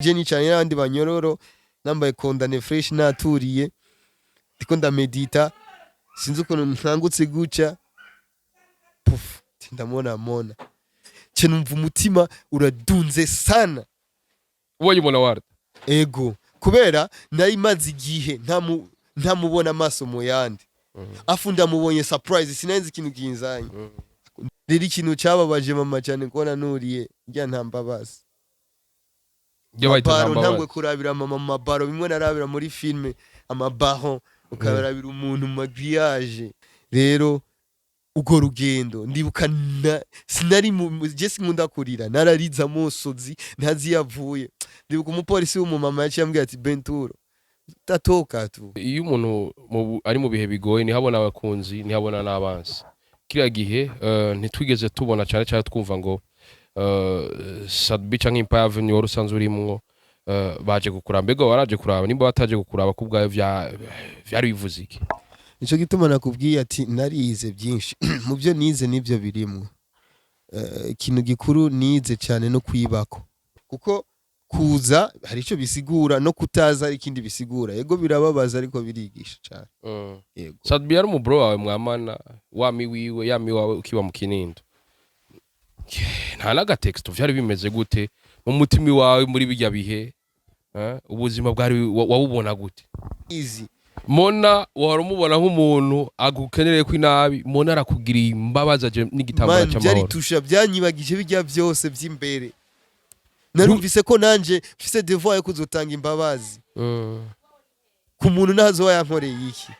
Je nicaranye n'abandi banyororo, nambaye condamné fresh, naturiye, ndiko ndamedita. Sinzi ukuntu nkangutse guca, puf, ndamubona Mona. Ce numva umutima uradunze sana. Ubonye Mona Warda? Ego, kubera nari maze igihe ntamubona amaso mu yandi, afu ndamubonye surprise, sinari ikintu kinzanye. Rero ikintu cyababaje mama cyane, kubona nuriye rya nta mbabazi. Ibyo bahita Mabaro. nta Ntangwe mbabazi. Kurabira mama mu mabaro, bimwe narabira muri filme, amabaro ukarabira umuntu mu magrillage. Rero urwo rugendo ndibuka sinari je sinkunda kurira, narariza amosozi ntazi yavuye. Ndibuka umupolisi w'umumama yaciye ambwira ati: "Benturo, tatoka tu." Iyo umuntu ari mu bihe bigoye, ntihabona abakunzi, ntihabona n'abansi. Kiriya gihe ntitwigeze tubona cyane cyane twumva ngo Sat-B canke Empire Avenue wari usanzwe urimwo baje kukuraba. Mbega waraje kuraba? Nimba bataje kukuraba ku bwawe, vyari bivuze iki? Nico gituma nakubwiye ati narize byinshi. Mu byo nize nibyo birimwo. Ikintu gikuru nize cyane no kwibako, kuko kuza hari icyo bisigura, no kutaza hari ikindi bisigura. Yego, birababaza, ariko birigisha cyane. Yego. Sat-B yari umubro wawe, mwamana wami wiwe yami wawe ukiba mu Kinindo, nta n'agatexto. Vyari bimeze gute mu mutima wawe muri bijya bihe? Ubuzima bwari wabubona gute? Easy. Mona wahora umubona nk'umuntu agukenereye ko inabi. Mona arakugiriye imbabazi, aje n'igitambara Man, byari cy'amahoro. Tusha byanyibagije bijya byose by'imbere. Narumvise ko nanje mfise devoir yo kuzotanga imbabazi ku muntu ntazoba yankoreye iki,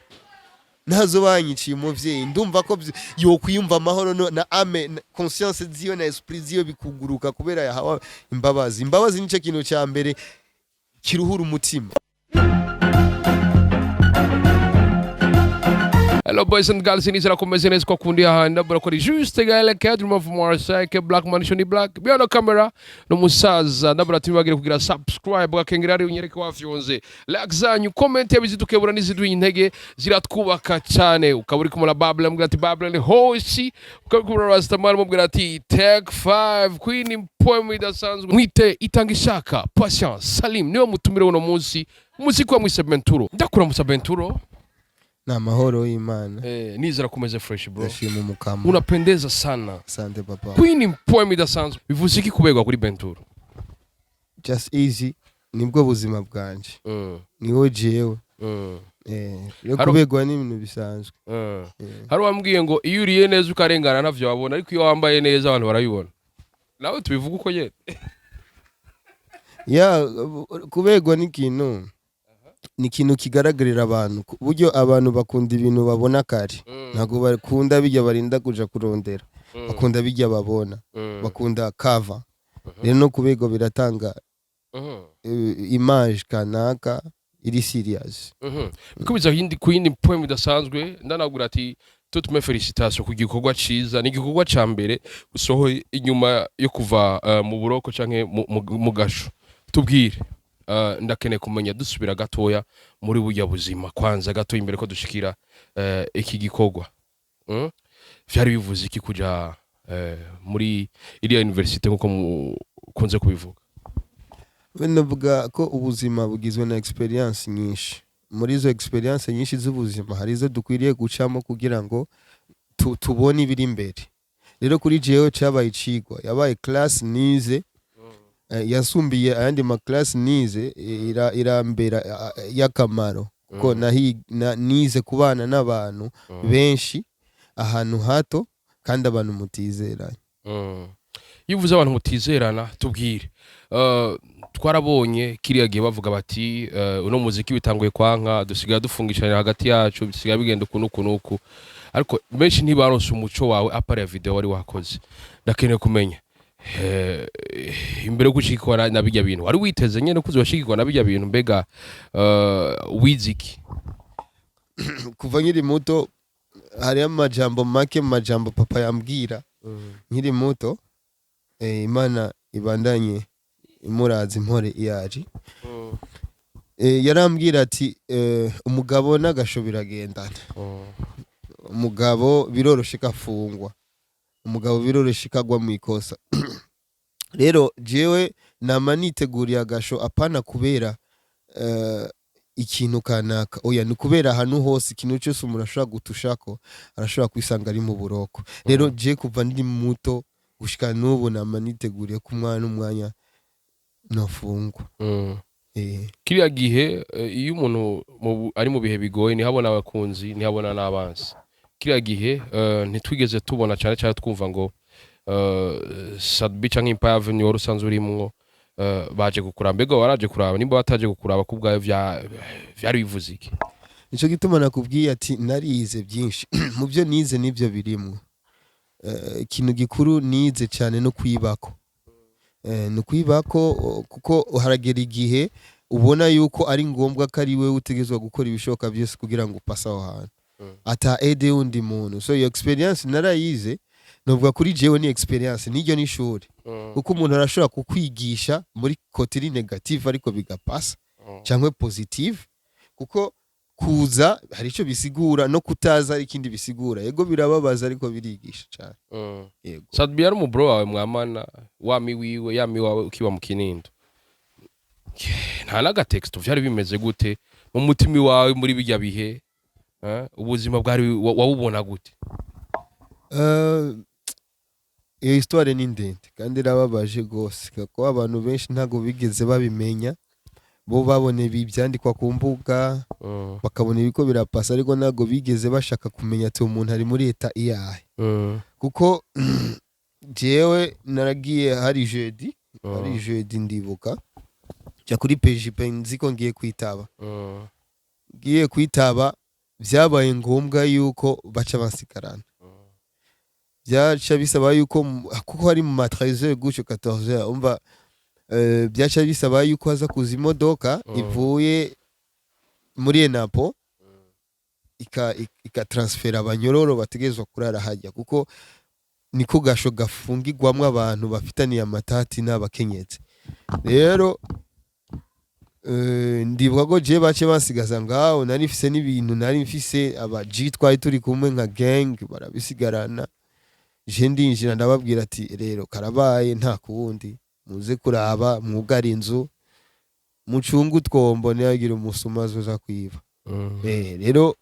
ntazoba yanyiciye umuvyeyi. Ndumva ko yokwiyumva amahoro na âme na conscience ziwe na esprit ziwe bikuguruka kubera yahawe imbabazi. Imbabazi nico kintu cya mbere kiruhura umutima. Hello boys and girls, nizera kumeze neza ko kundi ahandi ndabura ko ari juste Gaël Cadre of Marseille, Black Man Shoni Black behind the camera n'umusaza. Ndabura tubagire kugira subscribe, gakengera ari unyereke wafyonze, like zanyu, comment yabizidukebura n'iziduha intege, ziratwubaka cyane. Ukaba uri kumwe na Babla, mubwira ati Babla ni hoshi. Ukaba uri kumwe na Rastaman, mubwira ati take 5 Queen. Poem idasanzwe mwite itanga ishaka. Patience Salim niwe mutumire uno munsi. Umuziki wa mwise Benturo. Ndakuramutsa, Benturo. Ni amahoro y'Imana. Nizera kumeze fresh, bro. Ndashima Umukama. Unapendeza sana. Asante, papa. Queen, poem idasanzwe, bivuze iki kuberwa kuri Benturo? Just easy, nibwo buzima bwanje. Niwo jewe. Rero kuberwa n'ibintu bisanzwe. Hari uwambwiye ngo iyo uriye neza ukarengana ntavyo wabona, ariko iyo wambaye neza abantu barabibona. Nawe tubivuga uko nyene? Ya, kuberwa n'ikintu ni ikintu kigaragarira abantu, ku buryo abantu bakunda ibintu babona kare. Ntabwo bakunda bijya barinda kuja kurondera. Bakunda bijya babona. Bakunda cover. Rero no kuberwa biratanga image kanaka iri serious. Bikubiza ku yindi poem idasanzwe, ndanagura ati toutes mes félicitations ku gikorwa ciza. Ni igikorwa ca mbere usohoye inyuma yo kuva mu buroko canke mu gasho. Tubwire, ndakeneye kumenya, dusubira gatoya muri burya buzima kwanza gato imbere ko dushikira iki gikorwa. Vyari bivuze iki kuja muri iriya université nkuko mukunze kubivuga? Navuga ko ubuzima bugizwe na experience nyinshi. Muri izo experience nyinshi z'ubuzima, hari izo dukwiriye gucamo kugira ngo tubone ibiri imbere. Rero kuri jewe cabaye icigwa, yabaye class nize, yasumbiye ayandi ma class nize, irambera y'akamaro, kuko nize kubana n'abantu benshi ahantu hato, kandi abantu mutizeranye. Iyo uvuze abantu mutizerana, tubwire. Twarabonye kiriya gihe bavuga bati uno muziki bitanguye kwanka, dusigaye dufungishanya hagati yacu, bisigaye bigenda uku n'uku n'uku, ariko benshi ntibaronse umuco wawe à part ya video wari wakoze. Ndakeneye kumenya, imbere yo gushigikwa na bijya bintu, wari witeze nyene ko uzoshigikwa na bijya bintu? Mbega wize iki? Kuva nkiri muto, hariho amajambo make mu majambo papa yambwira nkiri muto. Imana ibandanye imuraza impore iyaje. Yarambwira ati umugabo n'agasho biragendana. Umugabo biroroshe kafungwa, umugabo biroroshe kagwa mu ikosa. Rero jewe Nama niteguriye agasho, apana kubera ikintu kanaka, oya, ni kubera ahantu hose ikintu cyose umuntu ashobora gutushako arashobora kwisanga ari mu buroko. Rero je kuva ndi muto gushika n'ubu nama niteguriye ko umwanya n'umwanya nofungwa. Kiriya gihe iyo umuntu ari mu bihe bigoye, ntihabona abakunzi, ntihabona n'abansi. Kiriya gihe ntitwigeze tubona cyane cyane twumva ngo Sat-B canke Empire Avenue wari usanzwe urimwo baje kukuraba. Mbega waraje kuraba? Nimba bataje kukuraba ku bwayo, vyari bivuze iki? Nico gituma nakubwiye ati narize byinshi. Mu byo nize nibyo birimwo. Ikintu gikuru nize cyane no kwibako, ni kwibako, kuko haragera igihe ubona yuko ari ngombwa ko ari wewe utegerezwa gukora ibishoboka byose kugira ngo upase aho hantu ata aide y'undi muntu. So iyo experience narayize. Novuga kuri jewe ni experience, niryo ni ishuri, kuko umuntu arashobora kukwigisha muri côté iri négative ariko bigapasa, cyangwa positive, kuko kuza hari icyo bisigura no kutaza hari ikindi bisigura. Yego, birababaza ariko birigisha cyane. Yego. Sat-B yari umubro wawe, mwamana wami wiwe yami wawe ukiba mu Kinindo. Nta n'agatexto? Vyari bimeze gute mu mutima wawe muri bijya bihe? Ubuzima bwari wabubona gute? Iyo histoire ni ndende kandi irababaje rwose, kuko abantu benshi ntabwo bigeze babimenya. Bo babona ibi byandikwa ku mbuga, bakabona ibiko birapasa, ariko ntabwo bigeze bashaka kumenya ati umuntu ari muri état iyahe. Kuko jewe naragiye hari jeudi, hari jeudi, ndibuka njya kuri PJP nzi ko ngiye kwitaba. Ngiye kwitaba, byabaye ngombwa yuko baca bansigarana. Byaca bisaba yuko kuko hari mu ma 13h gutyo, 14h, umva, byaca bisaba yuko haza kuza imodoka ivuye muri Enapo ikatransfera abanyororo bategerezwa kurara hajya, kuko niko gasho gafungirwamwo abantu bafitaniye amatati n'abakenyezi. Rero ndibuka ko je bace bansigaza ngaho, nari mfise n'ibintu, nari mfise aba G twari turi kumwe nka gang, barabisigarana. Je ndinjira, ndababwira ati rero karabaye, nta kuwundi, muze kuraba mwugara inzu, mucunge utwombo, ntihagire umusuma azoza kwiba. Rero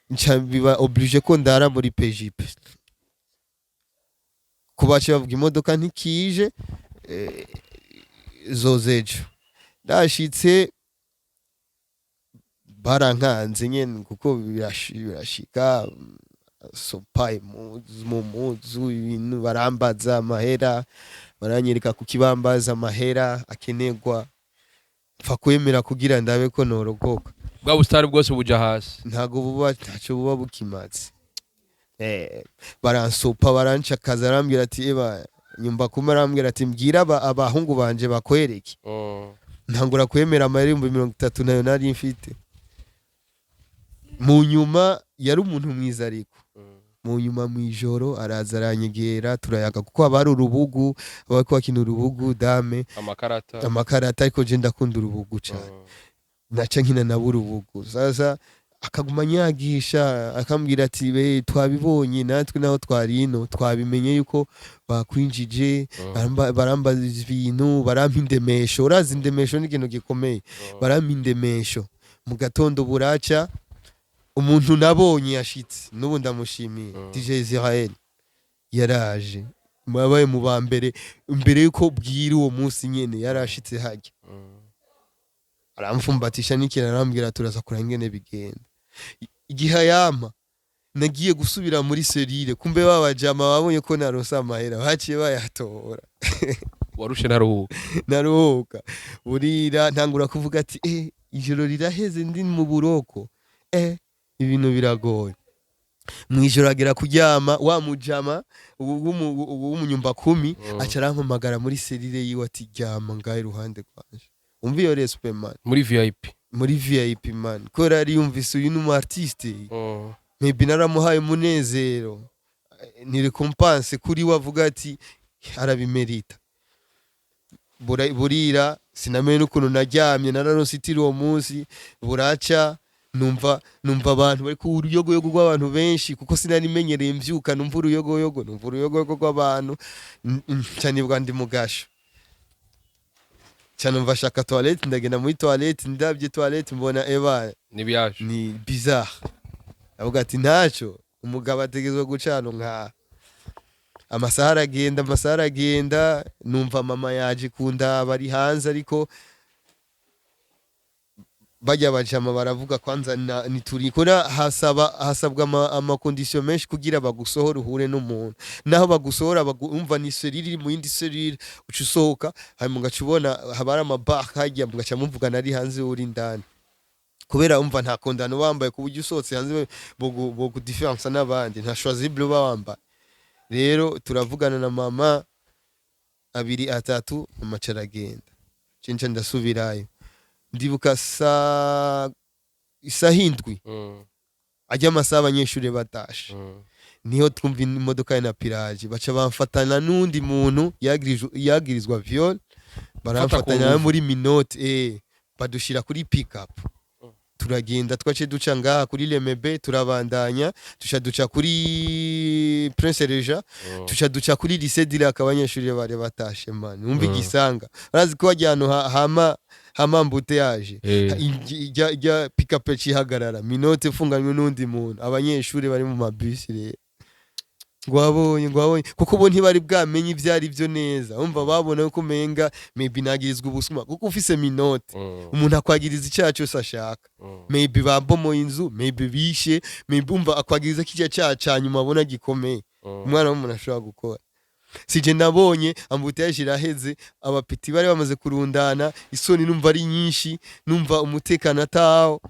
nca biba obligé ko ndara muri PJP. Kubaca bavuga imodoka ntikije, zoza ejo. Ndashitse barankanze nyene, kuko birashika sopa impuzu mu mpuzu, ibintu barambaza amahera, baranyereka ku kibambaza amahera akenerwa, pfa kwemera kugira ndabe ko norokoka. Bwa busitari bwose buja hasi. Ntago buba, ntacyo buba bukimaze. Baransopa, barancakaza, arambwira ati eba nyumva kuma, arambwira ati mbwira abahungu banje bakwereke. Ntangura kwemera amahera 30,000, nayo nari mfite. Mu nyuma yari umuntu mwiza, ariko mu nyuma mu ijoro araza aranyegera, turayaga, kuko haba hari urubugu, bariko bakina urubugu, dame. Amakarata. Amakarata, ariko je ndakunda urubugu cane. Naca nkina nabo urubugu. Sasa akaguma anyagisha, akambwira ati be twabibonye natwe naho twari ino, twabimenye yuko bakwinjije. Barambaza ibintu, barampa indemesho. Urazi indemesho ni ikintu gikomeye. Barampa indemesho. Mu gatondo buraca, umuntu nabonye yashitse, n'ubu ndamushimiye, DJ Israel yaraje, yabaye mu ba mbere mbere yuko bwira uwo munsi nyene yarashitse hajya. Aramfumbatisha n'ikintu, arambwira turaza kureba ingene bigenda. Igihe ayampa nagiye gusubira muri cellule, kumbe babajama babonye ko naronse amahera, baciye bayatora. Warushe ntaruhuka. Naruhuka. Burira, ntangura kuvuga ati ijoro riraheze ndi mu buroko, ibintu biragoye. Mwijoro agera kuryama, wa mujama w'umunyumba kumi aca arampamagara muri cellule yiwe ati ryama ngahe iruhande rwanje. Umva iyo respect, man. Muri VIP. Muri VIP, man, kubera yari yumvise uyu ni umu artiste, maybe naramuhaye umunezero. Ni récompense kuri we, avuga ati arabimerita. Burira, sinamenye n'ukuntu naryamye, nararonse itiro uwo munsi. Buraca, numva abantu bari ku uruyogoyogo rw'abantu benshi, kuko sinari menyereye mvyuka numva uruyogoyogo rw'abantu. Nca nibwa ndi mu gasho. Cyane, numva shaka toilette, ndagenda muri toilette, ndabye toilette mbona eba Nibiyaje. ni bizarre. Avuga ati ntacyo, umugabo ategerezwa gucana nka amasaha aragenda, amasaha aragenda. Numva mama yaje kundaba ari hanze, ariko bajya bajama baravuga kwanza nituri kora hasaba hasabwa ama condition menshi kugira bagusohora uhure n'umuntu. Naho bagusohora umva ni cellule iri mu yindi cellule, uca usohoka, hanyuma ugaca ubona haba hari amabar hajya, mugaca muvugana ari hanze uri indani, kubera umva nta kondano wambaye ku buryo usohotse hanze bogu différença n'abandi, nta chasuble uba wambaye. Rero turavugana na mama abiri atatu, amaca aragenda, cinca ndasubirayo. Ndibuka saa isaha 7 ajya amasaha abanyeshuri batashe, niho twumva imodoka ya napiraje, baca bamfatana n'undi muntu yagirizwa viol, baramfatanya ngufu. muri menottes, badushira kuri pick up, turagenda. Twace duca ngaha kuri Lemebe, turabandanya tuca duca kuri Prince Régent, tuca duca kuri Lycée du Lac, abanyeshuri bari batashe. Man, wumva igisanga barazi ko wajya ahantu hama embouteillage. Ijya pick up ihagarara, menottes ifunganywe n'undi muntu, abanyeshuri bari mu mabisi. Rero ngo wabonye kuko bo ntibari bwamenye ibyo ari byo neza. Umva babona ko umenga maybe nagirizwa ubusuma, kuko ufise menottes umuntu akwagiriza icyaha cyose ashaka. Maybe babomoye inzu, maybe bishe, maybe umva akwagiriza kijya cyaha cya nyuma abona gikomeye umwana w'umuntu ashobora gukora. Sije nabonye embouteillage iraheze, abapeti bari bamaze kurundana, isoni numva ari nyinshi, numva umutekano atawo.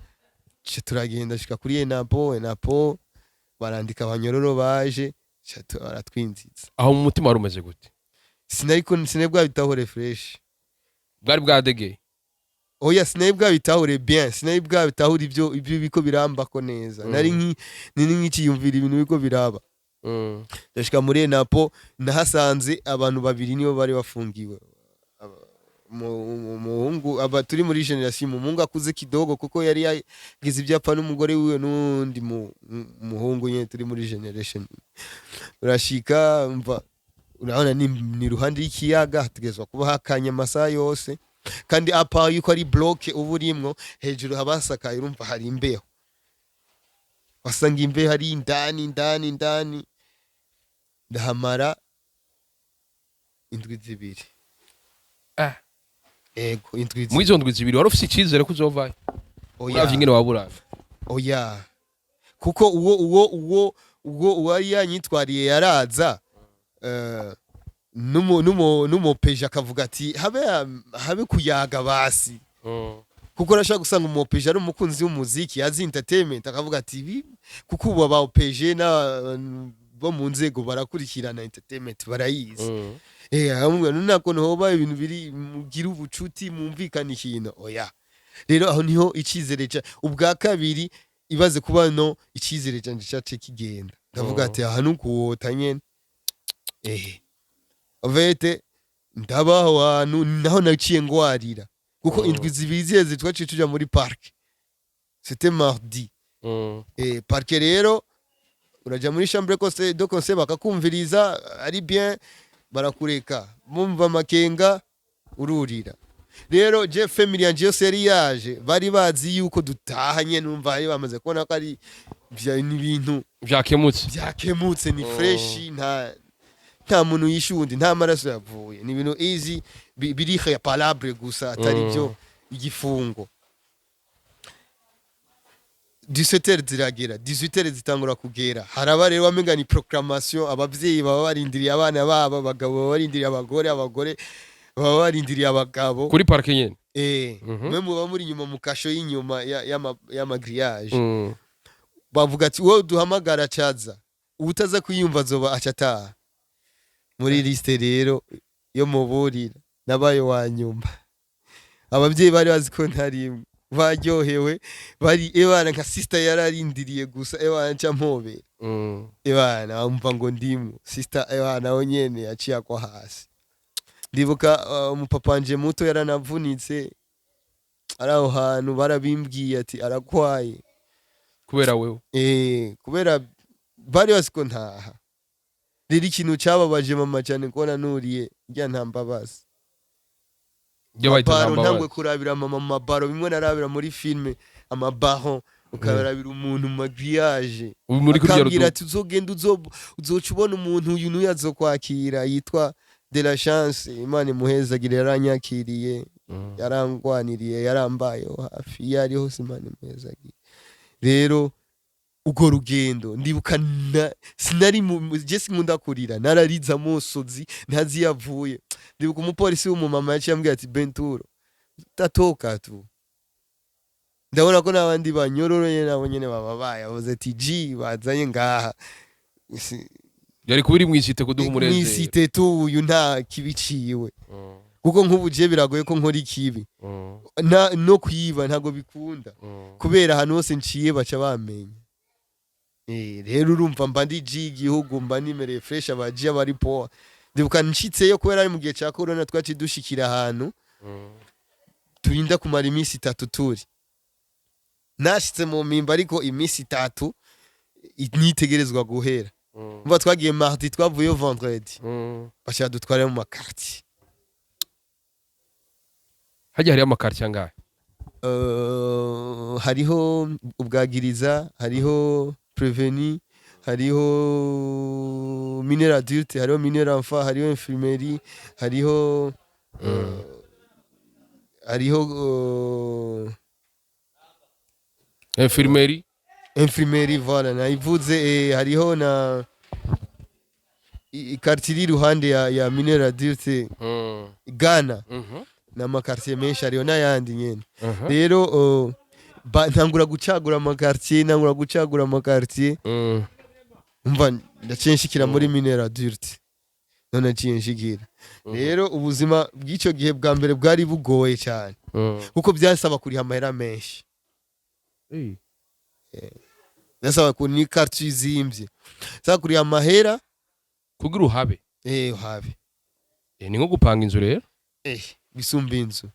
Ca turagenda shika kuri ENAPO. ENAPO barandika abanyororo baje, ca baratwinziza. Aho mu mutima wari umeze gute? Sinariko, sinari bwabitahure fresh. Bwari bwadegeye? Oya, sinari bwabitahure bien, sinari bwabitahure ibyo biko birambako neza. Nari nari nkikiyumvira ibintu biko biraba. Ndashika muri ENAPO, nahasanze abantu babiri nibo bari bafungiwe. Umuhungu aba turi muri génération, umuhungu akuze kidogo kuko yari yagize ibyapa n'umugore wiwe, n'undi muhungu nyene turi muri génération. Urashika mva urabona ni ruhande y'ikiyaga, hategerezwa kuba hakanye amasaha yose, kandi apa yuko ari bloc uba urimwo, hejuru haba hasakaye, urumva hari imbeho, wasanga imbeho ari indani indani indani. Ndahamara indwi 2. Ego, indwi Muri 2. izo ndwi 2 wari ufise icyizere ko uzovayo? Oya. Uravye ingene waburavye. Oya, kuko uwo uwari yanyitwariye yaraza n'umupeje akavuga ati habe kuyaga basi, kuko urashobora gusanga umupeje ari umukunzi w'umuziki, azi entertainment, akavuga ati ibi, kuko ubu aba OPG na bo mu nzego barakurikirana entertainment, barayizi. Aramubwira none ntabwo hoba ibintu biri mugira ubucuti mwumvikana ikintu. Oya, rero aho niho icizere ca ubwa kabiri ibaze kuba no icizere canje cace kigenda. Ndavuga ati aha nukuwota nyene. Vete ndaba aho hantu naho naciye ngwarira, kuko indwi 2 ziheze twaciye tuja muri parc, c'était mardi. Parquet rero uraja muri chambre de conseil, bakakumviriza, ari bien, barakureka, bumva amakenga ururira. Rero je family yanje yose yari yaje, bari bazi yuko dutahanye, numva bari bamaze kubona ko ari ni ibintu Vyakemutse. byakemutse, ni fresh, nta muntu yishe uwundi, nta maraso yavuye, ni ibintu easy biri réparable gusa, atari byo igifungo. 17h ziragera, 18h zitangura kugera, haraba rero wamenga ni proclamation. Abavyeyi baba barindiriye abana babo, abagabo baba barindiriye abagore, abagore baba barindiriye abagabo. Kuri parquet nyene? Eh. Mwe muba muri inyuma mu cachot y'inyuma y'ama grillage. Bavuga ati wowe duhamagara caza, utaza kuyumva azoba aca ataha. Muri liste rero yo muburira nabaye wa nyuma. Abavyeyi bari bazi ko ntarimwe, baryohewe bari ebana, nka sister yararindiriye gusa ebana nca mpobera. Ebana bamva ngo ndimwo sister, ebana we nyene yaciye agwa hasi. Ndibuka umupapa wanje muto yaranavunitse ari aho hantu, barabimbwiye ati aragwaye. Kubera wewe? Kubera bari bazi ko ntaha. Rero ikintu cyababaje mama cyane kubona nuriye njya nta mbabazi. Ibyo bayita Mabaro, nta mbabazi. Ntangwe kurabira mama mu mabaro, bimwe narabira muri filme, amabaron, ukarabira umuntu mu magrillage. Ubu muri kurya Akambwira rudu ati: "Uzogenda, uzoca ubona umuntu uyu n'uyu azokwakira yitwa de la chance." Imana imuhezagire, yaranyakiriye, yarangwaniriye, yarambayeho hafi iyo ari hose. Imana imuhezagire. Rero urwo rugendo ndibuka sinari je sinkunda kurira, narariza amosozi ntazi yavuye. Ndibuka umupolisi w'umumama yaciye ambwira ati: "Benturo, tatoka tu." Ndabona ko n'abandi banyororoye nabo nyene bababaye, bavuze ati: "Ji bazanye ngaha." Yari kuba iri mw'isite kuduha umunezero. Mw'isite tu, uyu nta kibiciwe, kuko nk'ubu je biragoye ko nkora ikibi. No kwiba ntabwo bikunda, kubera ahantu hose nciye baca bamenya. Rero urumva mba ndi G igihugu, mba nimereye fresh, abaji abari poa. Ndibuka nshitseyo, kubera ari mu gihe ca corona, twaciye dushikira ahantu turinda kumara iminsi 3 turi. Nashitse mu mpimba, ariko iminsi 3 nitegerezwa guhera. Umva, twagiye mardi, twavuyeyo vendredi. Baca dutware mu makartier. Hajya hariyo amakartier angahe? Hariho ubwagiriza, hariho prévenu, hariho mineur adulte, hariho mineur enfant, hariho infirmerie, hariho Infirmerie. Infirmerie, voilà, nayivuze. Hariho na quartier iri iruhande ya mineur adulte, Ghana. N'amakartier menshi, hariho n'ayandi nyene. Rero ntangura gucagura amakartier, ntangura gucagura amakartier. Umva, ndaciye nshikira muri mineur adulte, none naciye nshikira. Rero ubuzima bw'icyo gihe bwa mbere bwari bugoye cyane, kuko byasaba kuriha amahera menshi. Byasaba ku ni quartier izimvye, saba kuriha amahera. Kugira uhabe? Eh, habe. Ni nko gupanga inzu rero. Eh, bisumba inzu.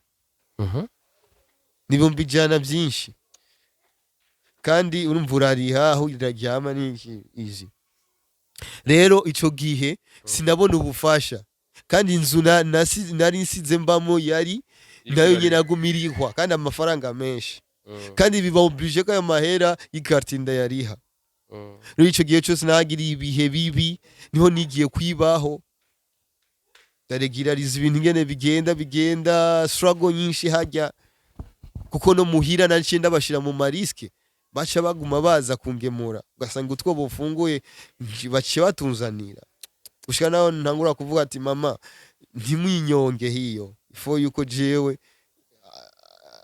100,000 byinshi, kandi urumva urariha aho uraryama n'iki izi. Rero ico gihe sinabona ubufasha, kandi inzu nari nsize mbamo yari nayo nyene aguma irihwa, kandi amafaranga menshi, kandi biba obligé ko ayo mahera y'ikartier ndayariha. Rero ico gihe cose nahagiriye ibihe bibi, niho nigiye kwibaho, ndaregirariza ibintu ingene bigenda bigenda, struggle nyinshi hajya, kuko no muhira naciye ndabashira mu marisques, baca baguma baza kungemura, ugasanga utwo bufunguye baciye batunzanira, gushika naho ntangura kuvuga ati: "Mama, ntimwinyonge hiyo ifo yuko jewe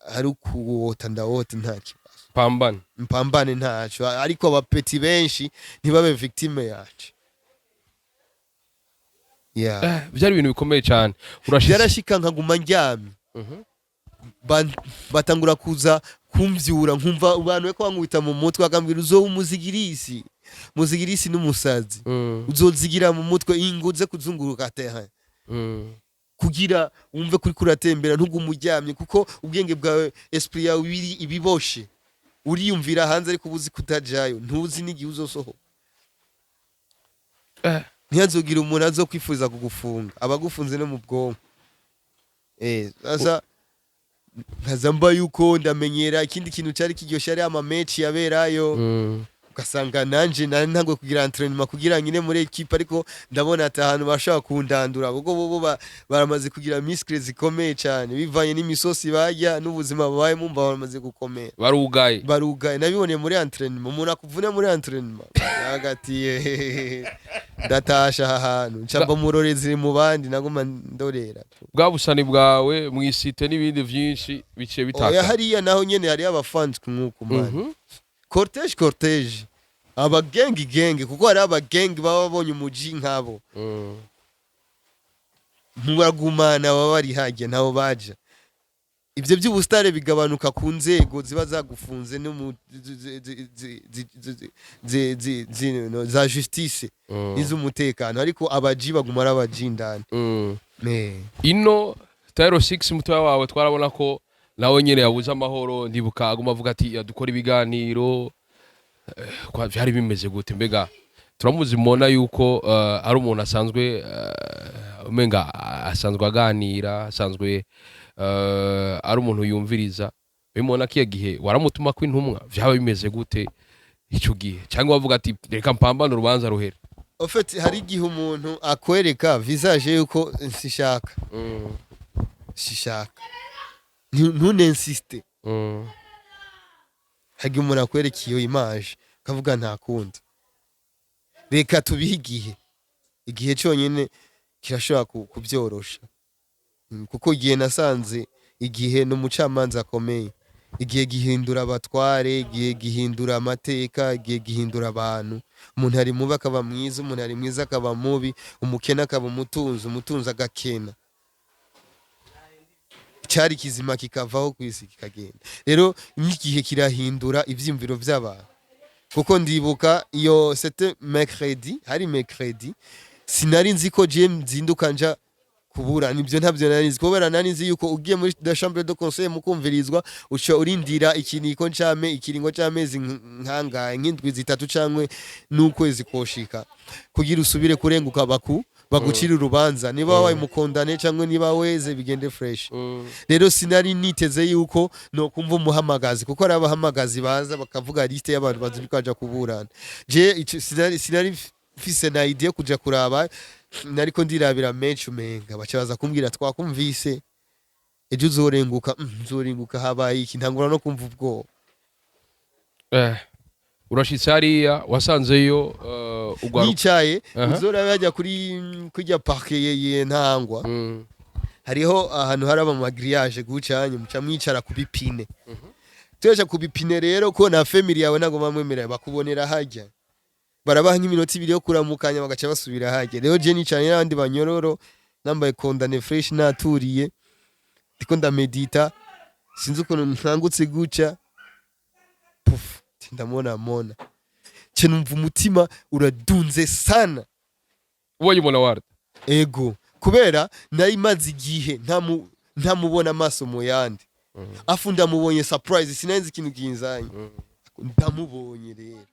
ari ukuwota ndawota, nta kibazo." Pambana. Mpambane ntaco, ariko abapetits benshi ntibabe victime yacu, yeah. Byari ibintu bikomeye cyane, urashize. Byarashika nkaguma ndyamye. Batangura kuza kumvyura, nkumva abantu bariko bankubita mu mutwe, bakambwira: "Uzoba umuzigirisi, muzigirisi n'umusazi, uzozigira mu mutwe, ingo uze kuzunguruka terrain kugira wumve kuri kuratembera, ntugume uryamye, kuko ubwenge bwawe, esprit yawe ibiri ibiboshe, uriyumvira hanze ariko ubuzi kutajayo, ntuzi n'igihe uzosohoka." Ntihazogira umuntu azokwifuza kugufunga, abagufunze no mu bwonko. Sasa nkaza mba yuko ndamenyera. Ikindi kintu cyari kiryoshye ari amamatch yaberayo. Ugasanga nanje nari ntanguye kugira entraînement kugira nkine muri équipe, ariko ndabona ati ahantu bashobora kundandura, kuko bo baramaze kugira muscle zikomeye cyane, bivanye n'imisosi barya n'ubuzima babayemo, mba baramaze gukomera. Barugaye. Barugaye, nabiboneye muri entraînement. Umuntu akuvune muri entraînement hagati, ndatasha aha hantu nca mba murorezi mu bandi, naguma ndorera. Bwa busani bwawe mw'isite n'ibindi vyinshi biciye Oya, bitaka. Hariya naho nyene hariyo abafans nk'uku, man. Cortège, cortège, abagengi genge, kuko hari abagengi baba babonye umuji nk'abo. Muragumana, baba bari hajya, ntaho baja. Ibyo by'ubusitare bigabanuka ku nzego ziba zagufunze no mu no, za justice n'iz'umutekano, ariko abaji baguma ari abaji indani. Ino Tyro 6 mutoya wawe, twarabona ko nawe nyene yabuze amahoro. Ndibuka aguma avuga ati dukora ibiganiro. Kwa vyari bimeze gute? Mbega turamuzi mubona yuko ari umuntu asanzwe, umenga asanzwe aganira, asanzwe. Ari umuntu yumviriza. Bimubona kiya gihe waramutuma ko intumwa, vyaba bimeze gute ico gihe? Cyangwa wavuga ati: "Reka mpambane, urubanza ruhere"? En fait, hari igihe umuntu akwereka visage yuko sishaka, sishaka, ntuninsiste. Hari igihe umuntu akwereka iyo image, ukavuga: "Nta kundi, reka tubihe igihe." Igihe cyonyine kirashobora kubyorosha. Kuko igihe nasanze igihe ni umucamanza akomeye. Igihe gihindura abatware, igihe gihindura amateka, igihe gihindura abantu. Umuntu ari mubi akaba mwiza, umuntu ari mwiza akaba mubi, umukene akaba umutunzi, umutunzi agakena, cyari kizima kikavaho ku isi kikagenda. Rero n'igihe kirahindura ivyiyumviro vy'abantu, kuko ndibuka iyo c'était mercredi, hari mercredi, sinari nzi ko je nzinduka nja kuburana. Ibyo ntabyo nari nzi, kubera nari nzi yuko ugiye muri la chambre de conseil mukumvirizwa, uca urindira ikiniko ncame ikiringo c'amezi nkangahe, nk'indwi 3 cankwe n'ukwezi koshika, kugira usubire kurenguka, bagucira urubanza, niba wabaye umukondane cyangwa niba weze, bigende fresh. Rero sinari niteze yuko no kumva umuhamagazi, kuko ari abahamagazi baza bakavuga liste y'abantu bazi kaja kuburana. Je ico sinari mfise na idea kuja kuraba, nariko ndirabira menshi, umenga baca baza kumbwira: "Twakumvise, ejo uzorenguka." Nzorenguka habaye iki? Ntangura no kumva ubwoba. Urashitse hariya, wasanzeyo ugwaruka? Nicaye, uzorabe hajya kuri kurya parquet ye Ntangwa, hariho ahantu hari ama grillage gucanye, muca mwicara ku bipine. Tuyaca ku bipine rero, ko na family yawe ntago bamwemerera bakubonera hajya, barabaha nk'iminota 2 yo kuramukanya, bagaca basubira hajya. Rero je nicaranye n'abandi banyororo, nambaye condamné fresh, naturiye, ndiko ndamedita. Sinzi ukuntu nkangutse guca, puf, ndamubona Mona. Ce numva umutima uradunze sana. Ubonye umuntu warda? Ego, kubera nari maze igihe ntamubona amaso mu yandi, afu ndamubonye surprise, sinari ikintu kinzanye. Ndamubonye rero,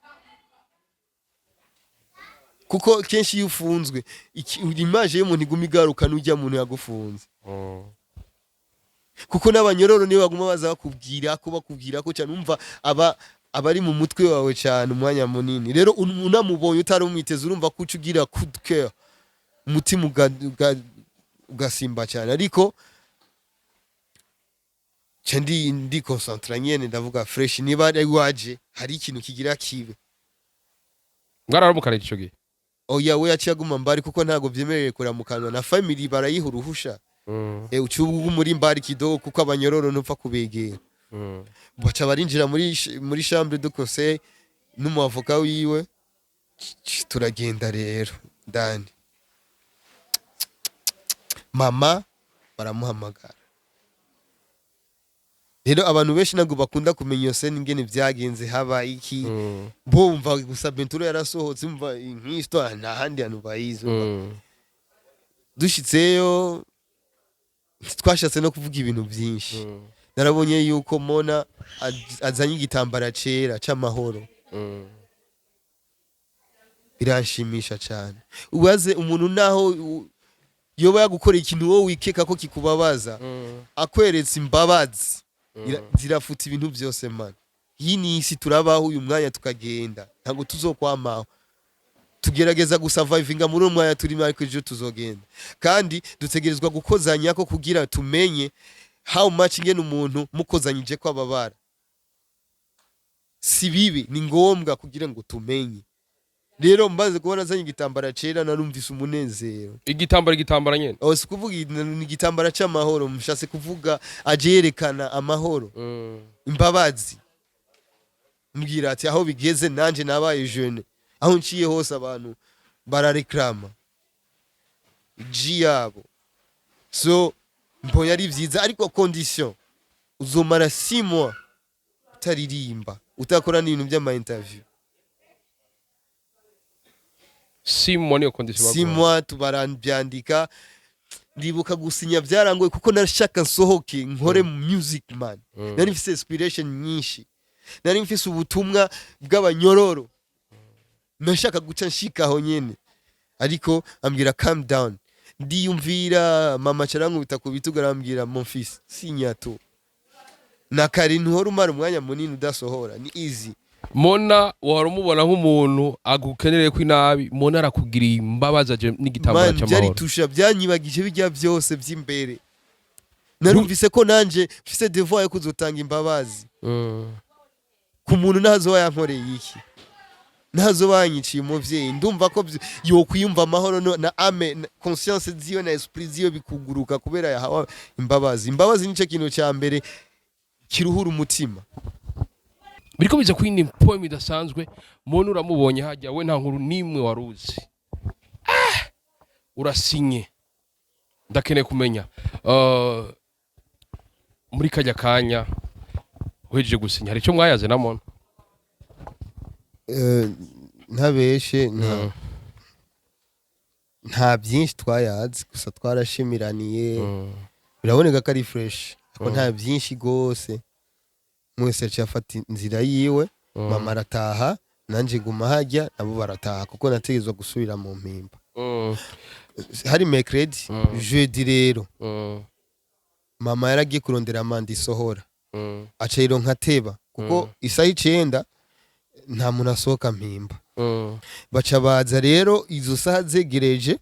kuko kenshi iyo ufunzwe, image y'umuntu iguma igaruka, n'ujya muntu yagufunze, kuko n'abanyororo niyo baguma baza bakubwira ko cyane, umva aba abari mu mutwe wawe cyane umwanya munini. Rero unamubonye utari umwiteze, urumva ko uca ugira coup de cœur, umutima ugasimba cyane. Ariko nca ndi concentra nyene, ndavuga: "Fresh, niba ari waje, hari ikintu kigira kibe." Mwararamukana ico gihe? Oya, we yaciye aguma mbari, kuko ntabwo vyemerewe kuramukanwa na family, barayiha uruhusha. Uca uba muri mbari kidogo, kuko abanyororo ntupfa kubegera. Baca barinjira muri chambre de conseil n'umuavoka wiwe. Turagenda rero ndani, mama baramuhamagara. Rero abantu benshi ntabwo bakunda kumenya iyo scène, ingene vyagenze, haba iki. Bumva gusa Benturo yarasohotse, umva nk'histoire, nta handi hantu bayizi, umva. Dushitseyo twashatse no kuvuga ibintu byinshi. Narabonye yuko Mona azanye igitambara cera c'amahoro. Biranshimisha cyane. Ubaze umuntu, naho yoba yagukoreye ikintu wowe wikeka ko kikubabaza, akweretse imbabazi, zirafuta ibintu byose, man. Iyi ni isi, turabaho uyu mwanya tukagenda, ntabwo tuzokwamaho. Tugerageza gusurvivinga muri uwo mwanya turimo, ariko ejo tuzogenda. Kandi dutegerezwa gukozanya ko kugira tumenye how much ingene umuntu mukozanyije ko ababara. Si bibi, ni ngombwa kugira ngo tumenye. Rero mbaze kubona azanye igitambara cera, narumvise umunezero. Igitambara nyene? Oh, si kuvuga ni igitambara c'amahoro, mushatse kuvuga aje yerekana amahoro, imbabazi. Mbwira ati: "Aho bigeze nanje nabaye jeune, aho nciye hose abantu barareklama G yabo." So mbonye ari vyiza, ariko condition: uzomara 6 mois utaririmba, utakora n'ibintu by'ama interview. 6 mois niyo condition 6 baguha. mois, tubarabyandika. Ndibuka gusinya byarangoye, kuko nashaka nsohoke nkore music, man. Nari mfise inspiration nyinshi, nari mfise ubutumwa bw'abanyororo, nashaka guca nshikaho nyene. Ariko ambwira: "Calm down." Ndiyumvira mama carankubita ku bitugu, arambwira: "Mon fils, sinya tu, na kare ntuhora umara umwanya munini udasohora, ni easy." Mona wahora umubona nk'umuntu agukenereye ko inabi. Mona arakugiriye imbabazi, aje n'igitambara Man, byari cy'amahoro. tusha byanyibagije bijya byose by'imbere. Narumvise ko nanje mfise devoir yo kuzotanga imbabazi ku muntu ntazoba yankoreye iki, ntazoba yanyiciye umuvyeyi. Ndumva ko yokwiyumva amahoro na âme na conscience ziwe na esprit ziwe bikuguruka kubera yahawe imbabazi. Imbabazi nico kintu ca mbere kiruhura umutima. Biriko biza ku yindi poem idasanzwe. Mona uramubonye hajya, we nta nkuru n'imwe waruzi. Urasinye. Ndakeneye kumenya, muri kajya kanya uhejeje gusinya, hari icyo mwayaze na Mona? Ntabeshe, nta byinshi twayazi, gusa twarashimiraniye. Biraboneka ko ari fresh, ariko nta byinshi gose. Mwese yaciye afata inzira yiwe. Mama arataha, nanje guma hajya, nabo barataha kuko nategerezwa gusubira mu Mpimba. Hari mercredi. Jeudi rero mama yaragiye kurondera manda isohora, aca yironka teba kuko isaha 9 nta muntu asohoka Mpimba. Baca baza rero izo saha zegereje,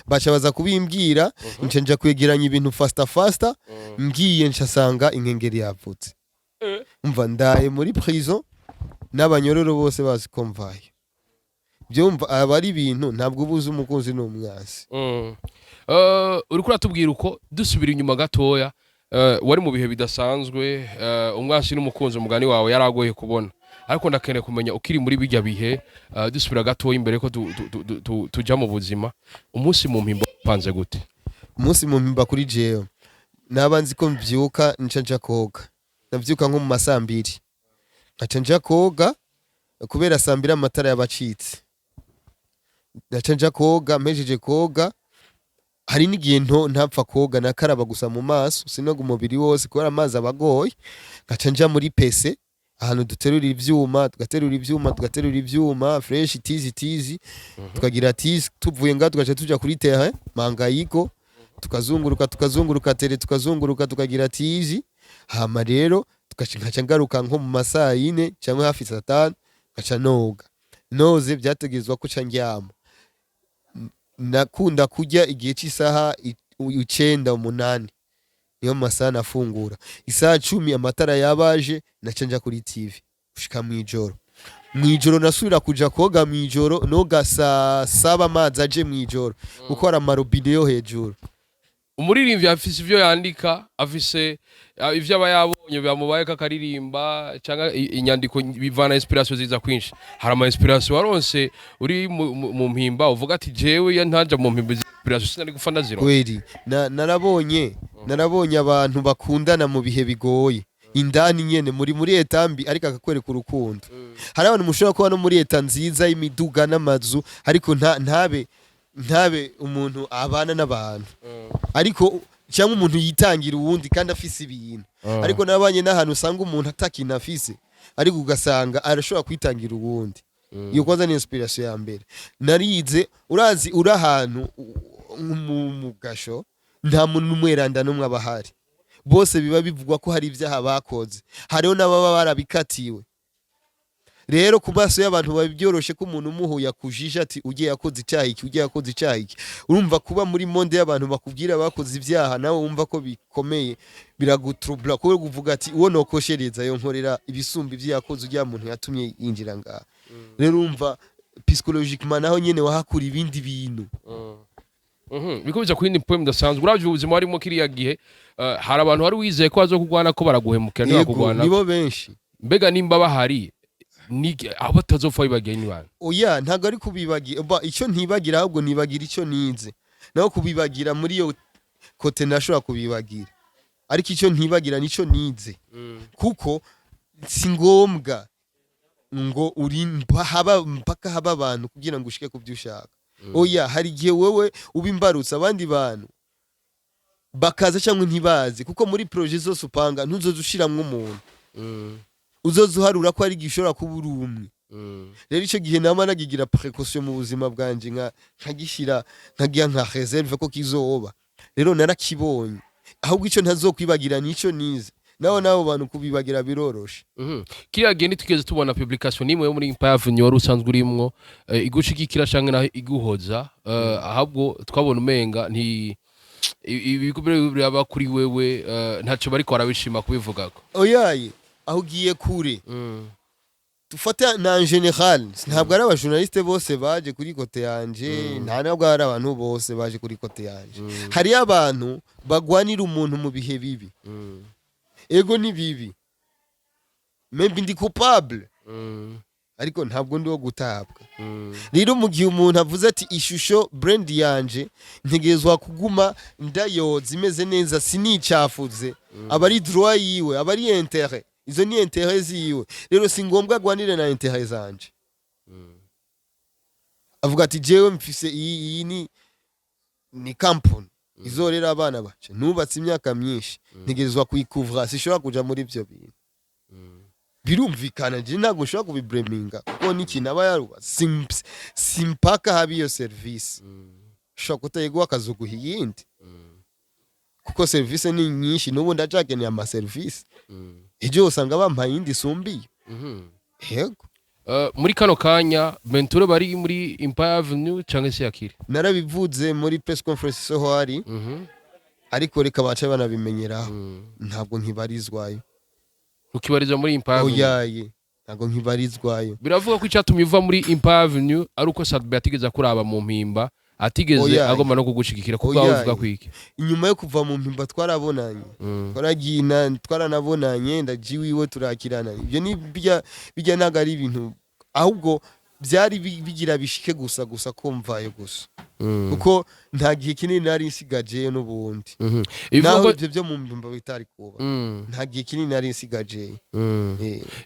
baca baza kubimbwira. Nca nja kwegeranya ibintu faster faster. Ngiye ncasanga inkengeri yavutse. Umva, ndaye muri prison n'abanyororo bose bazi ko mvayo. Byumva aba ari ibintu ntabwo ubuze umukunzi n'umwansi. Uriko uratubwira uko, dusubira inyuma gatoya, wari mu bihe bidasanzwe, umwansi n'umukunzi, umugani wawe yaragoye kubona, ariko ndakeneye kumenya ukiri muri bijya bihe, dusubira gatoya imbere ko tuja mu buzima, umunsi mu Mpimba upanze gute? Umunsi mu Mpimba kuri jewe, naba nzi ko mvyuka nca nja koga. Navyuka nko mu masaa 2, nkaca nja koga kubera saa 2 amatara yabacitse. Naca nja koga, mpejeje koga, hari n'igihe nto ntapfa koga, nakaraba gusa mu maso, sinoga umubiri wose kubera amazi aba agoye. Nkaca nja muri PC ahantu duterura ivyuma, tugaterura ivyuma, tugaterura ivyuma fresh, tizi tizi, tukagira tizi. Tuvuye ngaho tugaca tuja kuri terrain mangayiko, tukazunguruka, tukazunguruka terrain, tukazunguruka, tukagira tizi. Hama rero tugaca nkaca ngaruka nko mu masaa 4 cyangwa hafi saa 5, nkaca noga. Noze byategerezwa ko ca ndyama. Nakunda kurya igihe cy'isaha 9, 8, niyo masaha nafungura. Isaha 10 amatara yabaje, naca nja kuri TV gushika mw'ijoro. Mw'ijoro nasubira kuja koga mw'ijoro, noga saa 7 amazi aje mw'ijoro kuko hari amarobine yo hejuru. Umuririmbyi afise ivyo yandika, afise ivyo aba yabonye byamubayeko akaririmba, cyangwa inyandiko bivana inspiration ziza kwinshi. Hari ama inspiration waronse uri mu Mpimba uvuga ati: "Jewe iyo ntaja mu Mpimba izi inspiration sinari gupfa ndazironka"? Kweri, narabonye abantu bakundana mu bihe bigoye indani nyene muri état mbi, ariko akakwereka urukundo. Hari abantu mushobora kuba no muri état nziza y'imiduga n'amazu, ariko ntabe umuntu abana n'abantu, ariko cyangwa umuntu yitangira uwundi kandi afise ibintu. Ariko nabanye n'ahantu usanga umuntu atakintu afise, ariko ugasanga arashobora kwitangira uwundi. Iyo kwanza ni inspiration ya mbere narize. Urazi uri ahantu mu gasho, nta muntu n'umweranda n'umwe aba ahari, bose biba bivugwa ko hari ibyaha bakoze, hariho n'ababa barabikatiwe. Rero ku maso y'abantu biba byoroshe ko umuntu umuhuye akujije ati: "Ugiye yakoze icyaha iki, ugiye yakoze icyaha iki." Urumva kuba muri monde y'abantu bakubwira bakoze ibyaha, nawe wumva ko bikomeye, biragutrubla kubera kuvuga ati: "Uwo nokoshereza yo nkorera ibisumba ibyo yakoze ujya muntu yatumye yinjira ngaha." Rero urumva psychologiquement naho nyene wahakura ibindi bintu. Biko biza ku yindi poem idasanzwe. Uravye ubuzima warimo kiriya gihe, hari abantu wari wizeye ko bazokugwana ko baraguhemukira, Yego, ntibakugwana? Nibo benshi. Mbega nimba bahari, ni abo batazopfa bibagiye ni bande? Oya, ntabwo ari kubibagira. Ba, icyo ntibagira, ahubwo nibagira icyo nize. Naho kubibagira muri iyo côté ntashobora kubibagira, ariko icyo ntibagira nicyo nize, kuko si ngombwa ngo uri haba mpaka haba abantu kugira ngo ushike ku byo ushaka. Oya, hari igihe wewe uba imbarutse, abandi bantu bakaza cyangwa ntibazi, kuko muri projet zose upanga ntuzoza ushiramwo umuntu, uzoza uharura ko hari igihe ushobora kuba uri umwe. Rero icyo gihe nama nagigira précaution mu buzima bwanje, nkagishyira, nkagira nka réserve ko kizoba. Rero narakibonye. Ahubwo icyo ntazokwibagira nico nize naho nabo bantu kubibagira biroroshe. Kiriya gihe ntitwigeze tubona publication n'imwe yo muri Empire Avenue wari usanzwe urimwo igushigikira canke naho iguhoza, ahubwo twabona umenga nti ibigo biraba kuri wewe, ntaco bariko barabishima kubivugako. Oyaye, aho ugiye kure. Dufate na en général, ntabwo ari abajournaliste bose baje kuri côté yanje, nta nubwo ari abantu bose baje kuri côté yanje. Hariyo abantu bagwanira umuntu mu bihe bibi. Ego, ni bibi, maybe ndi coupable, ariko ntabwo ndi uwo gutabwa. Rero mu gihe umuntu avuze ati ishusho brand yanje ntegerezwa kuguma ndayoza imeze neza, sinicafuze, aba ari droit yiwe, aba ari intérêt, izo ni intérêt ziwe. Rero si ngombwa agwanire na intérêt zanje. Avuga ati jewe mfise iyi ni company izorera abana bace nubatse imyaka myinshi, ntegerezwa kuyikuvura, sishobora kuja muri ivyo bintu. Birumvikana, je ntabwo nshobora kubibreminga kuko n'ikintu aba yarubatse. Simpaka haba iyo service, ushobora kutayiguha akazoguha iyindi, kuko service ni nyinshi. N'ubu ndacakeneye amaserivisi, ejo usanga bampaye iyindi isumbiye. Yego. Muri kano kanya Bentura bari muri Empire Avenue canke se yakiri? Narabivuze muri press conference soho hari, ariko reka bace banabimenyeraho. Ntabwo nkibarizwayo. Ukibariza muri Empire Avenue? Oyaye, ntabwo nkibarizwayo. Biravuga ko icyatumye uva muri Empire Avenue ari uko Sadbe atigeze akuraba mu mpimba, atigeze Oyaye. agomba no kugushigikira ku bwawe. Oyaye. Uvuga kwiki? Inyuma yo kuva mu mpimba twarabonanye, twaragina, twaranabonanye, ndaji wiwe turakirana. Ibyo ni bijya ntabwo ari ibintu, ahubwo byari bigira bishike gusa gusa ko mvayo gusa, kuko nta gihe kinini nari nsigajeyo n'ubundi. Bivuga Naho ko ibyo byo mu mpimba bitari kuba, nta gihe kinini nari nsigajeyo.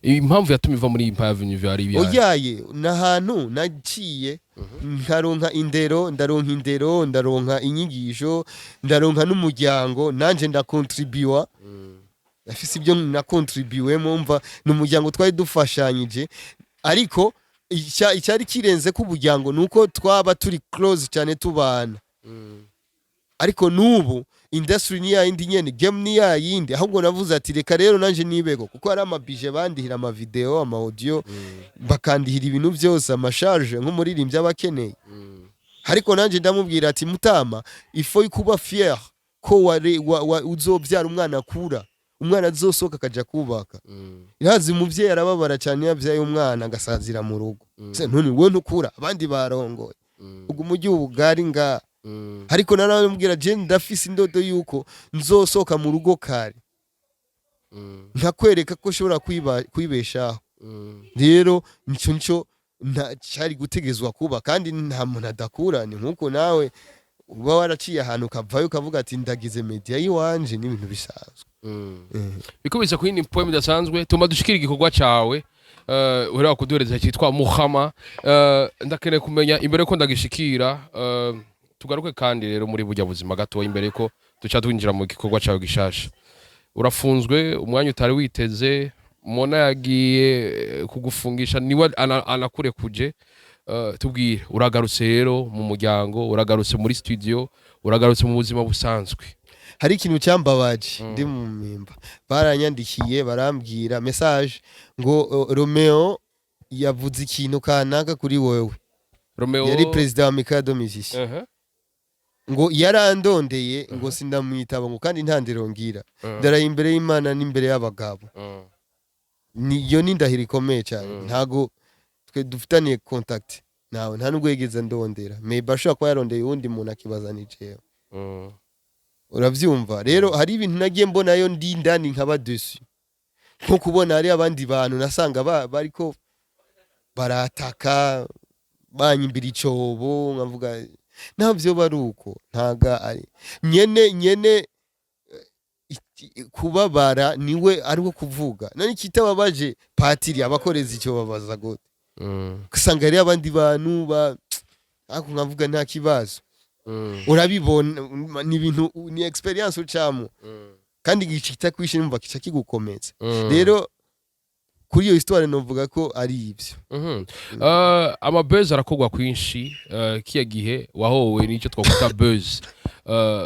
Impamvu yatumye uva muri Empire Avenue vyari ibihaye? Oyaye, ni ahantu naciye nkaronka indero, ndaronka indero, ndaronka inyigisho, ndaronka n'umuryango nanje ndakontribuwa, afise ibyo nakontribuwemo. Mva ni umuryango twari dufashanyije, ariko icyari kirenze ko umuryango ni uko twaba turi close cyane tubana. Ariko n'ubu industry ni yayindi nyene, game ni yayindi. Ahubwo navuze ati reka rero nanje nibego, kuko hari amabije bandihira, amavideo, ama audio, bakandihira ibintu byose, amasharge nk'umuririmbyi aba akeneye. Ariko nanje ndamubwira ati mutama, il faut kuba fier ko ware, wa, uzobyara umwana akura, umwana azosohoka akaja kubaka. Irazi umuvyeyi arababara cyane iyo abyaye umwana agasazira mu rugo. Se none wowe ntukura, abandi barongoye, ubwo umujyi ubugari nga. Ariko naramubwira je ndafise indodo yuko nzosohoka mu rugo kare, nkakwereka ko ushobora kwibeshaho. Rero nico cyari gutegezwa kuba, kandi nta muntu adakura. Ni nkuko nawe uba waraciye ahantu ukavayo ukavuga ati ndagize media y'iwanje, n'ibintu bisanzwe. Bikubise ku yindi poem idasanzwe tuma dushikira igikorwa cawe uheruka kuduhereza cyitwa Muhama. Ndakeneye kumenya imbere ko ndagishikira, tugaruke kandi rero muri burya buzima gatoya imbere ko duca twinjira mu gikorwa cawe gishasha. Urafunzwe umwanya utari witeze, Mona yagiye kugufungisha, niwe anakurekuje. Tubwire, uragarutse rero mu muryango, uragarutse muri studio, uragarutse mu buzima busanzwe. Hari ikintu cyambabaje. Ndi mu mpimba baranyandikiye, barambwira message ngo Romeo yavuze ikintu kanaka kuri wewe. Romeo? Yari perezida wa Mikado Musicien. Ngo yarandondeye, ngo sindamwitaba, ngo kandi nta ndero ngira. Ndaraye imbere y'Imana n'imbere y'abagabo, niyo ni indahiro ikomeye cyane. Ntago twe dufitaniye contact nawe, nta nubwo yigeze ndondera. Maybe ashobora kuba yarondeye uwundi muntu akibaza ni jewe. Uravyumva rero, hari ibintu nagiye mbonayo ndi indani nkaba déçu, nko kubona hari abandi bantu nasanga bariko barataka banyimbira icobo, nkavuga naho vyoba ari uko ntaga ari nyene nyene kubabara niwe ariwo kuvuga. None ikitababaje patiri abakoreza icyo babaza gute? Usanga hariyo abandi bantu ba ariko nkavuga nta kibazo. Urabibona, ni ibintu, ni experience ucamo, kandi kitakwishe numva kica kigukomeza. Rero Kuri iyo histoire novuga ko ari ivyo. Ama buzz arakorwa kwinshi. Kiya gihe wahowe n'icyo twakwita buzz.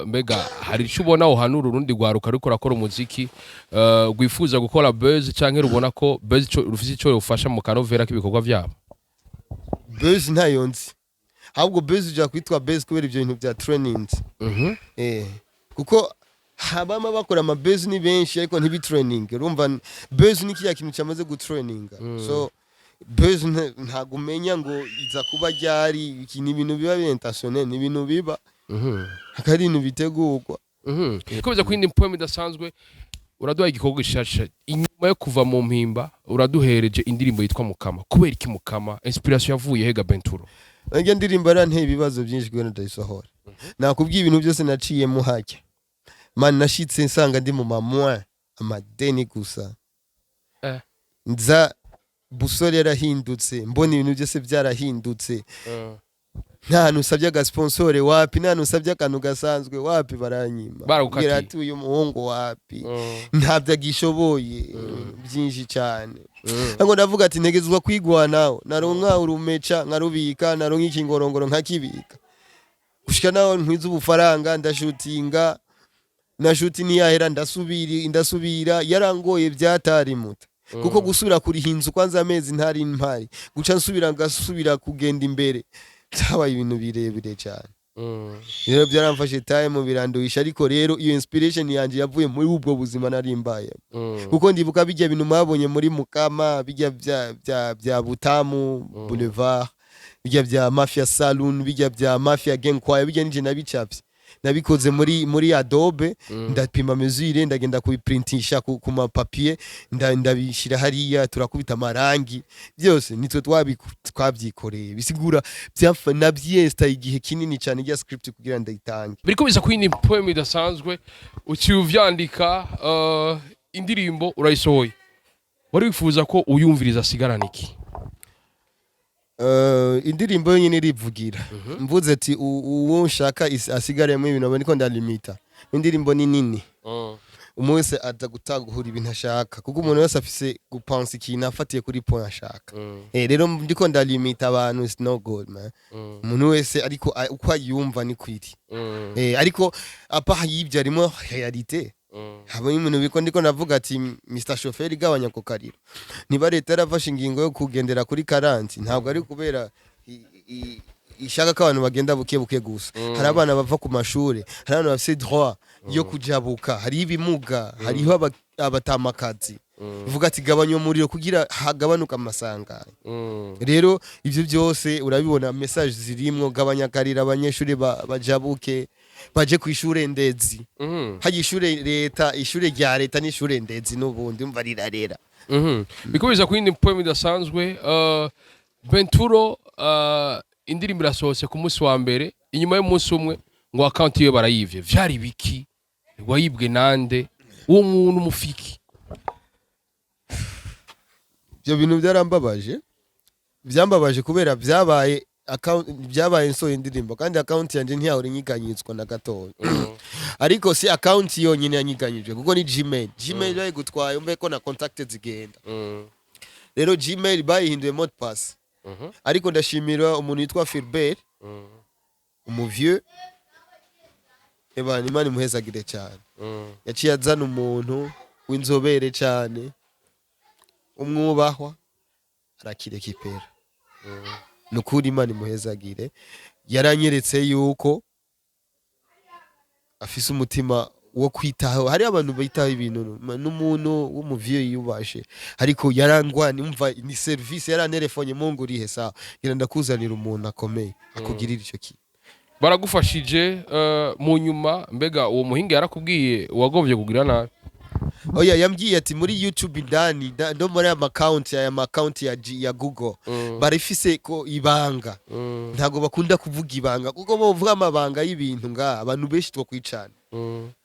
Mbega hari icyo ubona uhanura urundi rwaruka ruriko rakora umuziki, rwifuza gukora buzz canke rubona ko buzz rufise ico rufasha mu kanovera k'ibikorwa vyabo? Buzz ntayo nzi, ahubwo buzz uja kwitwa buzz kubera ivyo bintu vya trainings. Kuko habama bakora ama buzz ni benshi, ariko ntibi training. Urumva, buzz ni kiya kintu cyamaze gutraininga. So buzz ntago umenya ngo iza kuba ryari. Iki ni ibintu biba intentionnel, ni ibintu biba akari ibintu bitegurwa. Komeza ku yindi poem idasanzwe. Uraduha igikorwa gishasha inyuma yo kuva mu Mpimba, uraduhereje indirimbo yitwa Mukama. Kubera iki Mukama? Inspiration yavuye hega, Benturo? Iryo ndirimbo yaranteye ibibazo byinshi kubera ndayisohora. Nakubwiye ibintu byose naciyemo hajya, man. Nashitse nsanga ndi mu mamwa amadeni gusa. Nza busore yarahindutse, mbona ibintu byose byarahindutse. Nta hantu usabye agasponsore wapi, nta hantu usabye akantu gasanzwe wapi, baranyima. Baragukatiye. Mbwira ati uyu muhungu wapi, ntabyo agishoboye, byinshi cyane. Ngo ndavuga ati ntegezwa kwigwanaho, naronka urumeca nkarubika, naronka ikingorongoro nkakibika, gushika naho nkwiza ubufaranga ndashutinga. Na shuti ntiyahera, ndasubira, ndasubira. Yarangoye byatarimuta, kuko gusubira kuriha inzu kwanza amezi ntari mpari, guca nsubira ngasubira kugenda imbere, byabaye ibintu birebire cyane. Rero byaramfashe time, biranduhisha. Ariko rero iyo inspiration yanje yavuye muri ubwo buzima nari mbayemo, kuko ndibuka bijya bintu mwabonye muri Mukama, bijya bya Butamu Boulevard, bijya bya Mafia Saloon, bijya bya Mafia Gang Choir, bijya nije nabicapye, nabikoze muri Adobe. Ndapima mesure, ndagenda kubiprintisha ku mapapier, ndabishyira hariya, turakubita amarangi, byose nitwe twabyikoreye. Bisigura nabyesta igihe kinini cyane rya script kugira ndayitange. Biriko biza ku yindi poem idasanzwe. Uciye uvyandika, indirimbo urayisohoye. Wari wifuza ko uyumviriza asigarana iki? Indirimbo yonyine irivugira. Mvuze ati uwo nshaka asigaremo ibintu, abo niko ndalimita. Indirimbo ni nini, umwe wese aza gutahura ibintu ashaka, kuko umuntu wese afise gupansa ikintu afatiye kuri point ashaka. Rero ndiko ndalimita abantu, is no good, man. Umuntu wese ariko uko ayumva ni kwiri. Ariko apa y'ibyo harimo réalité, haba ibintu biko ndiko ndavuga ati Mr Chauffeur, gabanya ku kariro. Niba leta yarafashe ingingo yo kugendera kuri 40, ntabwo ari kubera ishaka ko abantu bagenda buke buke gusa. Hari abana bava ku mashuri, hari abantu bafise droit yo kujabuka, hariho ibimuga, hariho abatamakazi. Ivuga ati gabanya umuriro kugira hagabanuka amasanganya. Rero ivyo byose urabibona, message zirimwo: gabanya akarira, abanyeshuri bajabuke baje ku ishure ndezi. Hajya ishure leta, ishure rya leta n'ishure ndezi n'ubundi umva rirarera. Bikubiza ku yindi poem idasanzwe. Benturo, indirimbo irasohotse ku munsi wa mbere, inyuma y'umunsi umwe ngo account yiwe barayivye. Vyari biki? Wayibwe nande? Uwo muntu mufiki? Ibyo bintu byarambabaje, byambabaje kubera byabaye byabaye nsohoye indirimbo, kandi account yanjye ntiyahora inyiganyizwa na gatoya. Ariko si account yonyine yanyiganyijwe, kuko ni Gmail. Gmail bayigutwaye, umve ko na contact zigenda. Rero Gmail bayihinduye mot de passe. Ariko ndashimira umuntu witwa Philbert, umuvieux. Eba Imana imuhezagire cyane. Yaciye azana umuntu w'inzobere cyane, umwubahwa, arakirekipera. Ni ukuri Imana imuhezagire. Yaranyeretse yuko afise umutima wo kwitaho. Hari abantu bitaho ibintu, n'umuntu w'umuvyeyi yiyubashe, ariko yarangwani. Umva, ni service. Yaranterefonye: "Mungu urihe? Sawa, ngira ndakuzanira umuntu akomeye akugirira ico kintu." Baragufashije. Mu nyuma mbega uwo muhinga yarakubwiye uwagombye kugira nabi? Oya, yambwiye ati muri YouTube indani no muri aya ma account ya Google barifise ko ibanga. Ntabwo bakunda kuvuga ibanga, kuko bovuga amabanga y'ibintu nga abantu benshi twokwicana,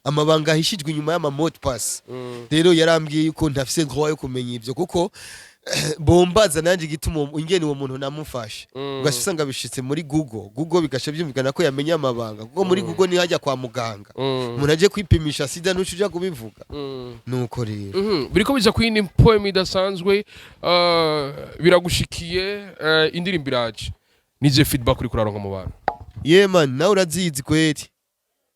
amabanga ahishijwe inyuma y'ama mot de passe. Rero yarambwiye yuko ntafise droit yo kumenya ivyo, kuko Bombaza nanjye igituma ingene uwo muntu namufashe, ugaca usanga bishitse muri Google. Google bigaca byumvikana ko yamenye amabanga, kuko muri Google niho hajya kwa muganga umuntu aje kwipimisha sida, ntuca uja kubivuga. Nuko rero. Biriko biza kuyindi poem idasanzwe, biragushikiye, indirimbo iraje, nize feedback uri kuraronka mu bantu? Ye man, nawe urazizi kweri.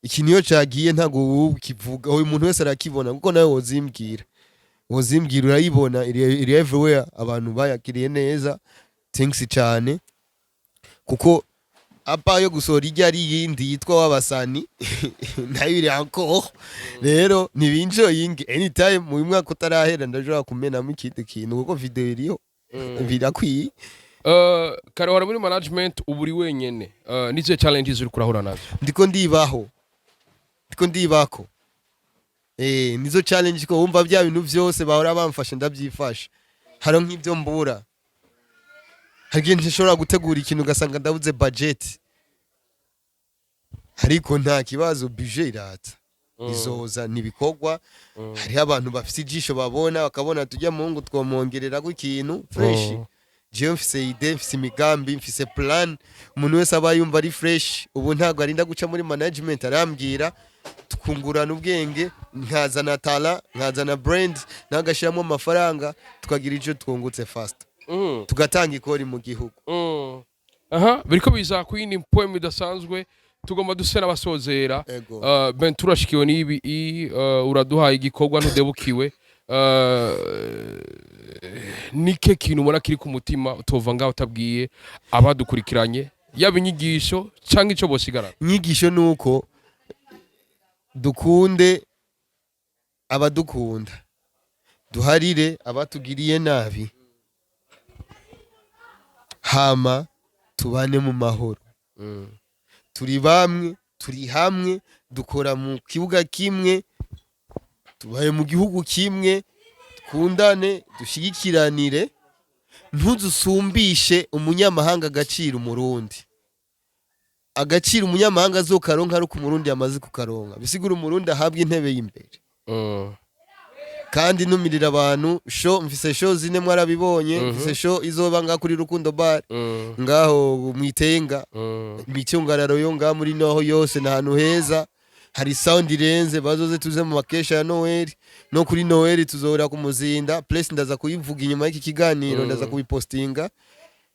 Ikintu iyo cagiye ntabwo wowe ukivuga, uyu muntu wese arakibona, kuko nawe wozimbwira urayibona, iri everywhere. Abantu bayakiriye neza, thanks cyane, kuko apa yo gusohora ijya ari iyindi yitwa wabasani nayo iri encore. Rero ntibinjoyinge, anytime mu mwaka utarahera ndashobora kumenamo ikindi kintu, kuko video iriho, birakwiye. Kare wari muri management, ubu uri wenyene. Nize challenges uri kurahura nazo? Ndiko ndibaho, ndiko ndibako. Nizo challenge, ko wumva bya bintu byose bahora bamfasha ndabyifasha. Hari nk'ibyo mbura, hari igihe nshobora gutegura ikintu ugasanga ndabuze budget, ariko nta kibazo, budget iraza, izoza nibikorwa. Hariho abantu bafite ijisho babona, bakabona tujya mu ngo twomwongererako ikintu fresh. Jewe mfise idée, mfise imigambi, mfise plan. Umuntu wese aba yumva ari fresh ubu ntabwo arinda guca muri management, arambwira tukungurana ubwenge, nkazana tala, nkazana brand, nawe agashyiramo amafaranga, tukagira icyo twungutse fast, tugatanga ikori mu gihugu. Aha biriko biza ku yindi poem idasanzwe, tugomba duse n'abasozera. Ego. Ben, turashikiwe n'ibi uraduhaye igikorwa ntudebukiwe. Nike kintu ubona kiri ku mutima utova ngaho utabwiye abadukurikiranye, yaba inyigisho cyangwa icyo bosigarana? Inyigisho ni uko dukunde abadukunda, duharire abatugiriye nabi, hama tubane mu mahoro. Turi bamwe, turi hamwe, dukora mu kibuga kimwe, tubaye mu gihugu kimwe. Dukundane, dushyigikiranire. Ntuzusumbishe umunyamahanga agaciro. Umurundi agaciro umunyamahanga azokaronka ari uko umurundi yamaze kukaronka, bisigura umurundi ahabwa intebe y'imbere. Kandi ntumirira abantu show, mfise show zine, mwarabibonye. Mfise show izoba ngaha kuri Rukundo Bar, ngaho mwitenga, imicyungararo yo ngaha muri noho yose ni ahantu heza, hari sound irenze. Bazoze tuze mu makesha ya Noel, no kuri Noel tuzohora ku Muzinda place. Ndaza kuyivuga inyuma y'iki kiganiro, ndaza kubipostinga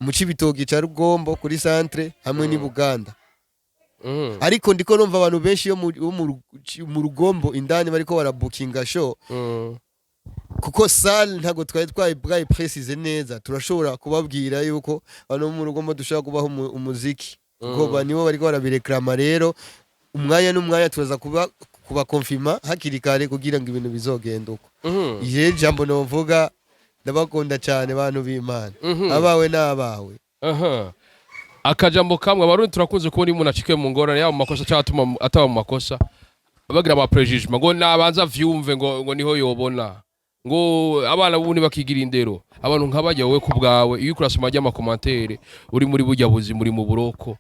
mu Cibitoki ca Rugombo kuri centre hamwe n'i Buganda. Ariko ndiko numva abantu benshi yo mu Rugombo indani bariko barabukinga show, kuko salle ntabwo twari twari précise neza. Turashobora kubabwira yuko abantu bo mu Rugombo dushobora kubaha umuziki, kuko nibo bariko barabireklama. Rero umwanya n'umwanya turaza kuba kubakonfirma hakiri kare kugira ngo ibintu bizogende uko. Ije jambo novuga, ndabakunda cyane bantu b'Imana, abawe n'abawe. Aha. Akajambo kamwe, abarundi turakunze kubona iyo umuntu acikiwe mu ngorane, yaba mu makosa cyangwa ataba mu makosa, bagira ama préjugés ngo nabanza vyumve, ngo niho yobona, ngo abana bubu ntibakigira indero. Abantu nk'abajya, wowe ku bwawe, iyo uriko urasoma ajya commentaires, uri muri burya buzima, uri mu buroko,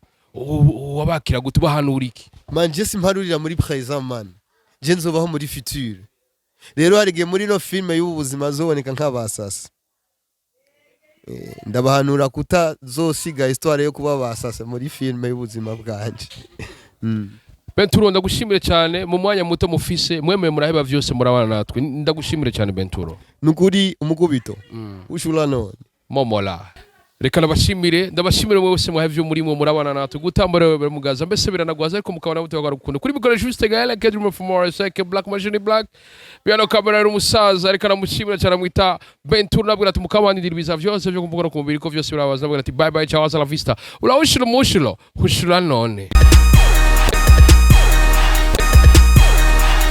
wabakira gute? Ubahanura iki? Man, je simparurira muri présent, man, je nzobaho muri future. Rero hari igihe muri no filme y'ubu buzima zoboneka nk'abasasa. Ndabahanura kutazosiga histoire yo kuba basasa muri filme y'ubuzima bwanje. Benturo, ndagushimire cyane mu mwanya muto mufise, mwemeye muraheba vyose murabana natwe. Ndagushimire cyane, Benturo. Nukuri umukubito ushura none. Momola. Reka ndabashimire, ndabashimire mwe wese mwahevye murimo murabana natwe gutambara mugaza, mbese biranagwaza, ariko mukabona mute bagara gukunda kuri bikora. Juste Gaël Kedrum from RSK Black Machine Black Piano camera ari umusaza. Reka namushimira cyane, amwita Benturo, nabwira ati mukabandindira ibiza vyose vyo kumvuga no ku mubiri ko vyose birabaza. Nabwira ati bye bye, ciao, hasta la vista, urahushira umushiro hushura none.